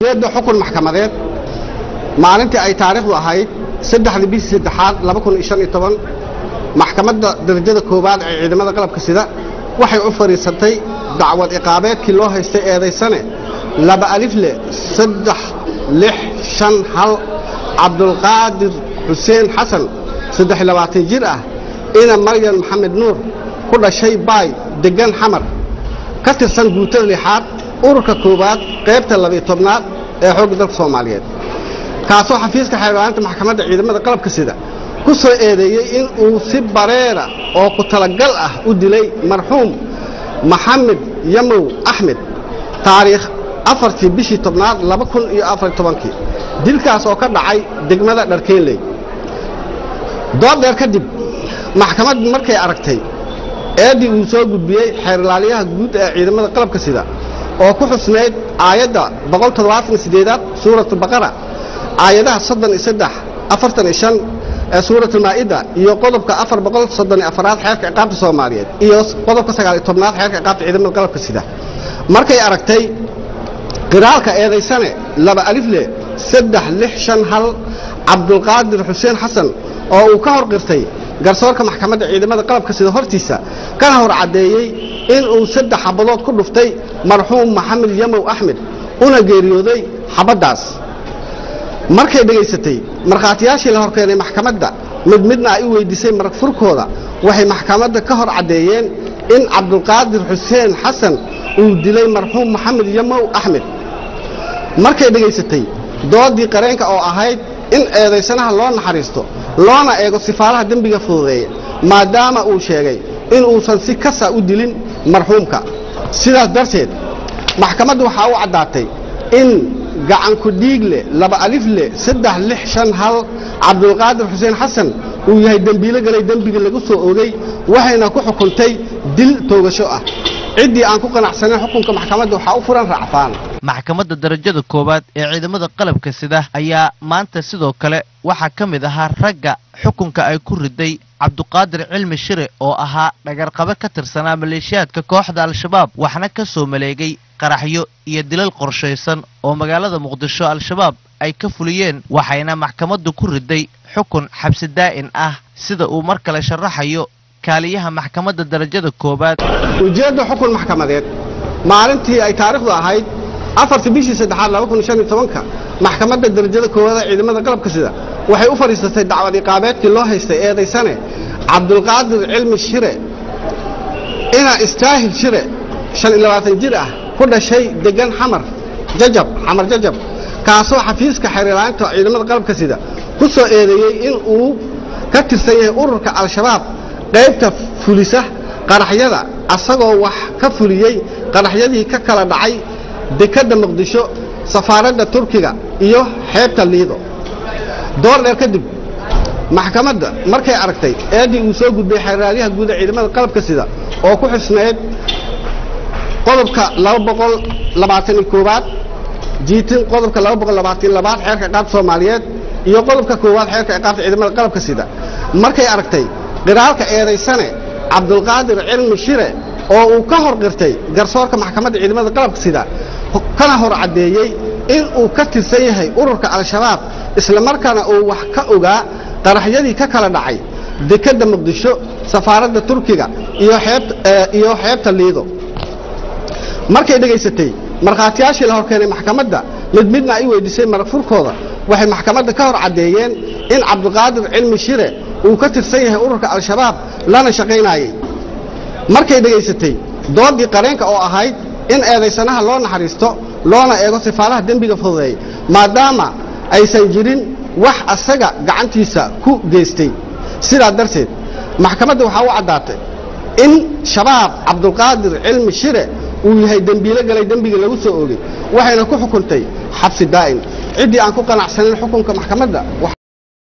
Ujeedda xukun maxkamadeed. Maalintii ay taariikhdu ahayd 3-dii bishii saddexaad 2015, maxkamadda darajada koowaad ee ciidamada qalabka sida waxay u fadhiisatay dacwad ciqaabeedkii loo haystay eedaysane 203651 Cabdulqaadir Xuseen Xasan, 23 jir ah, ina Maryan Maxamed Nuur, ku dhashay Baay, degan Xamar, ka tirsan guutada lixaad, ururka koowaad, qaybta 12aad ee xoogga dalka Soomaaliyeed, kaasoo xafiiska xeerlaanta maxkamadda ciidamada qalabka sida ku soo eedeeyey in uu si bareera oo ku talagal ah u dilay marxuum Maxamed Yamow Axmed taariikh 4-tii bishii tobnaad 2014-kii, dilkaas oo ka dhacay degmada Dharkeenley. Dood dheer kadib, maxkamaddu markay aragtay eeddii uu soo gudbiyey xeerlaaliyaha guud ee ciidamada qalabka sida oo ku xusnayd aayadda 178aad Suuratulbaqara, aayadaha 33, 45 ee Suuratulmaa'ida iyo qodobka 434aad xeerka ciqaabta Soomaaliyeed iyo qodobka 19aad xeerka ciqaabta ciidamada qalabka sida, markay aragtay qiraalka eedaysane 203651 Cabdulqaadir Xuseen Xasan oo uu ka hor qirtay garsoorka maxkamadda ciidamada qalabka sida hortiisa, kana hor caddeeyey in uu 3 xabadood ku dhuftay marxuum Maxamed Yamow Axmed una geeriyooday xabaddaas, markay dhegaysatay markhaatiyaashii la horkeenay maxkamadda, mid midna ay u weydiisay marag furkooda, waxay maxkamadda ka hor caddeeyeen in Cabdulqaadir Xuseen Xasan uu dilay marxuum Maxamed Yamow Axmed, markay dhegaysatay doodii qareenka oo ahayd in eedaysanaha loo naxariisto loona eego sifaalaha dembiga fududeeya maadaama uu sheegay in uusan si kasa u dilin marxuumka, sidaas darteed maxkamaddu waxaa u caddaatay in gacanku dhiigle 203651 Cabdulqaadir Xuseen Xasan uu yahay dembiilo galay dembigii lagu soo oogay, waxayna ku xukuntay dil toogasho ah. Ciddii aan ku qanacsanayn xukunka maxkamadda waxaa u furan racfaan. Maxkamadda darajada koowaad ee ciidamada qalabka sida ayaa maanta sidoo kale waxaa ka mid ahaa ragga xukunka ay ku riday Cabduqaadir Cilmi Shire oo ahaa dhagarqabe ka tirsanaa maleeshiyaadka kooxda Al-Shabaab, waxna ka soo maleegay qaraxyo iyo dilal qorshaysan oo magaalada Muqdisho Al-Shabaab ay ka fuliyeen, waxayna maxkamaddu ku riday xukun xabsi daa'in ah, sida uu mar kale sharaxayo kaaliyaha maxkamadda darajada koowaad. Ujeedda xukun maxkamadeed. Maalintii ay taariikhdu ahayd 4-tii bishii saddexaad 2015-ka, maxkamadda darajada koowaad ee ciidamada qalabka sida waxay u fadhiisatay dacwad iqaabeedkii loo haystay eedaysane Cabdulqaadir Cilmi Shire, ina Istaahil Shire, 25 jir ah, ku dhashay degan Xamar Jajab, Xamar Jajab, kaasoo xafiiska xeerlaanta ciidamada qalabka sida ku soo eedeeyey in uu ka tirsan yahay ururka Al-Shabaab qaybta fulisa qaraxyada, asagoo wax ka fuliyey qaraxyadii ka kala dhacay dekadda Muqdisho, safaaradda Turkiga iyo xeebta Liido. Door dheer kadib, maxkamadda markay aragtay eeddii uu soo gudbay xeerlaaliyaha guud ee ciidamada qalabka sida oo ku xusnayd qodobka 221aad jiitin qodobka 222aad xeerka ciqaabta Soomaaliyeed iyo qodobka koowaad xeerka ciqaabta ciidamada qalabka sida, markay aragtay qiraalka eedaysane Cabdulqaadir Cilmi Shire oo uu ka hor qirtay garsoorka maxkamadda ciidamada qalabka sida, kana hor caddeeyey in uu ka tirsan yahay ururka Al-Shabaab, islamarkaana uu wax ka ogaa qaraxyadii ka kala dhacay dekadda Muqdisho, safaaradda Turkiga iyo xeebta Liido, markay dhegaysatay markhaatiyaashii la horkeenay maxkamadda, mid midna ay weydiisay marag furkooda, waxay maxkamadda ka hor caddeeyeen in Cabdulqaadir Cilmi Shire uu ka tirsan yahay ururka Al-Shabaab lana shaqaynayey, markay dhegaysatay doodii qareenka oo ahayd in eedaysanaha loo naxariisto loona eego sifaalaha dembiga fududeey maadaama aysan jirin wax asaga gacantiisa ku geystay, sidaa darteed maxkamadda waxaa u caddaatay in Shabaab Cabdulqaadir Cilmi Shire uu yahay dembiilo galay dembigii lagu soo oogay, waxayna ku xukuntay xabsi daa'im. Ciddii aan ku qanacsanayn xukunka maxkamadda.